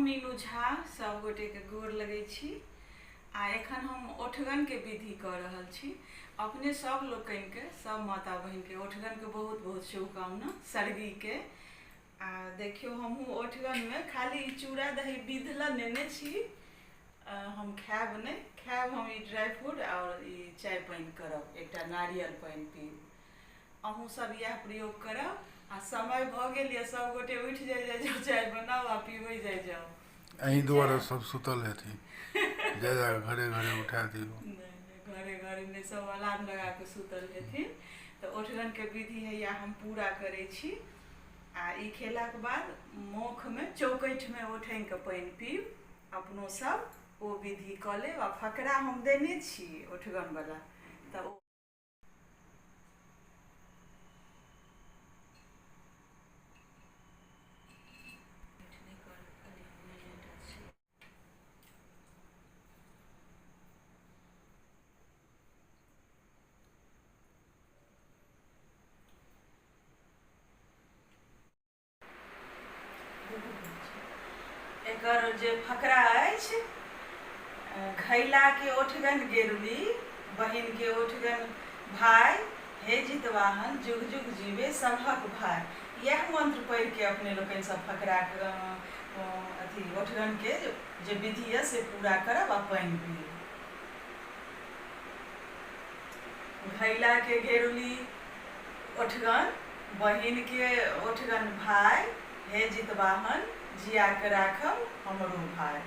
मीनू झा सब गोटेके गोर लगै छी। आ एखन हम ओठगनके विधि कऽ रहल छी। अपने सब लोकनिके, सब माता बहिनके ओठगनके बहुत बहुत शुभकामना सरगीके। आ देखियौ हमहूँ ओठगनमे खाली ई चूड़ा दही विध लए नेने छी, हम खायब नहि, खायब हम ई ड्राइ फ्रूट आओर ई चाय पानि करब, एकटा नारियल पानि पीब। अहूँ सब इएह प्रयोग करब। आ समय भऽ गेल यऽ, सब गोटे उठि जाइ जाइ जाउ, चाय बनाउ आ पीबै जाइ जाउ। अहीं दुआरे सब सुतल हेथिन, जा जा कऽ घरे घरे उठा दियौ। नहि नहि, घरे घरे नहि, सब अलार्म लगा कऽ सुतल हेथिन। तऽ ओठगनके विधि हैया हम पूरा करै छी। आ ई खेलाके बाद मोखमे चौकठिमे ओठगि कऽ पानि पीब, अपनो सब ओ विधि कऽ लेब। आ फकरा हम देने छी ओठगनवला, तऽ ओ एकर जे फकरा अछि, घैलाके ओठगन गेरुली, बहिनके ओठगन भाय, हे जितवाहन जुग जुग जीवे सबहक भाय। इएह मंत्र पढ़िके अपने लोकनि सब फकराके अथी ओठगनके जे विधि यऽ से पूरा करब आ पानि पीब। घैलाके गेरुली ओठगन, बहिनके ओठगन भाय, हे जितवाहन जिया के राखब हमरो भाय।